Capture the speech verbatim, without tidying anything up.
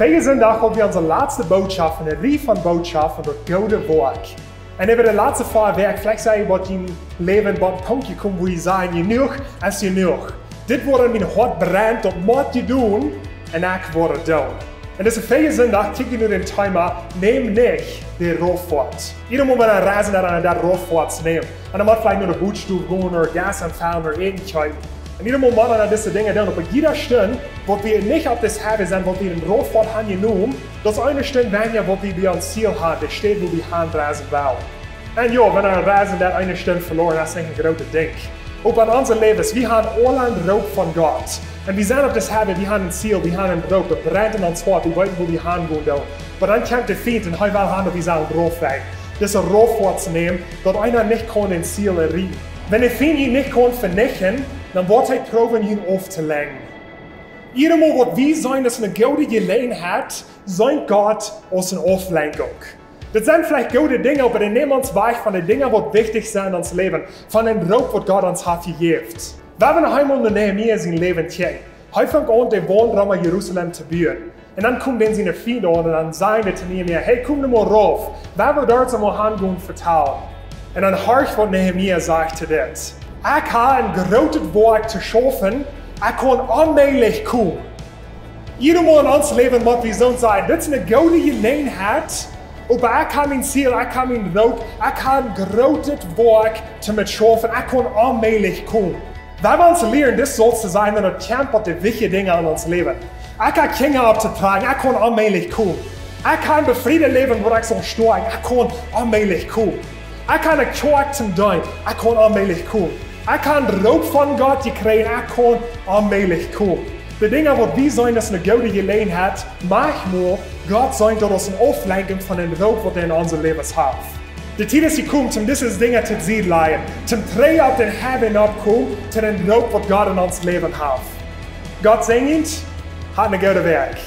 Värjen Sindach hauden wie onse latste Bootschoft, eene Rieej von Bootschoften von daut goode Woakj. Un äwa de latste poa Wäakj, veleicht sie jie bie daut Läwen bie een Punkt jekomen, wua jie sajen: "Jenuach es jenuach. Dit, waut en mien Hoat brennt, daut mott jedonen, un ekj woa daut doonen." Un dise Värjen Sindach kjikj wie no daut Thema: Nämm nich de Rauffoat. Jiedamol wan eena reisen deit, eena deit Rauffoat nämen. Un dan mott veleicht no de Bootstow gonen ooda Gas aunfellen ooda Äten kjeepen. Un jiedamol mott eena dise Dinja doonen. Oba jieda Stund, waut wie nich opp dän Highway sent, waut wie dän Rauffoat haben jenomen, daut es eene Stund weinja, waut wie bie ons Ziel haben, de Städ, wua wie han reisen wellen. Un jo, wan eena reisen deit, eene Stund veloaren, daut es nich een grootet Dinkj. Uk en onse Läwes, wie haben aula een Roop von Gott. Un wie sent opp dän Highway, wie haben een Ziel, wie haben een Roop, daut brennt en ons Hoat, wie weeten, wua wie han gonen doonen. Oba dan kjemt de Fient un hee well haben, daut wie sellen rauf faulen. Dise Rauffoat nämen, daut eena nich kaun daut Ziel erreichen. Wan de Fient junt nich kaun venichten, dan woat hee proowen, junt auftolenken. Jiedamol waut wie seenen aus eene goode Jeläajenheit, seenen Gott aus eene Auflenkjunk. Daut sent veleicht goode Dinja, oba dee nämen ons wajch von de Dinja, waut wichtich sent en ons Läwen, von dän Roop, waut Gott ons haft jejäft. Wan wie noch eemol no Nehemia sien Läwen kjikjen. Hee funk aun, de Waunt rom Jerusalem to buen. Un dan kjeemen dan siene Frind aun un dan säden dee to Nehemia: "Hey, komm nu mol rauf. Wie wellen doa mol han gonen vetalen." Un dan horcht, waut Nehemia sajcht to dit: "Ekj hab een grootet Woakj to schaufen, ekj kaun onmäajlich komen." Jiedamol en ons Läwen mott wie soo sajen: "Dit es eene goode Jeläajenheit, oba ekj hab mien Ziel, ekj hab mien Roop, ekj hab een grootet Woakj to met schaufen, ekj kaun onmäajlich komen." Wan wie ons lieren, dit soo to seenen, dan kjemt daut de wichtje Dinja en ons Läwen. Ekj hab Kjinja opptotrakjen, ekj kaun onmäajlich komen. Ekj hab een befriedet Läwen, wua ekj saul stonen, ekj kaun onmäajlich komen. Ekj hab eene Kjoakj to deenen, ekj kaun onmäajlich komen. Ekj hab een Roop von Gott jekjräajen, ekj kaun onmäajlich komen. De Dinja, waut wie seenen aus eene goode Jeläajenheit, mauncheemol Gott seenen daut aus eene Auflenkjunk von dän Roop, waut hee en onse Läwes haft. De Tiet es jekomen, om dise Dinja to Sied lajen, om trigj opp dän Highway to komen, to dän Roop, waut Gott en ons Läwen haft. Gott säajen junt, hat eene goode Wäakj.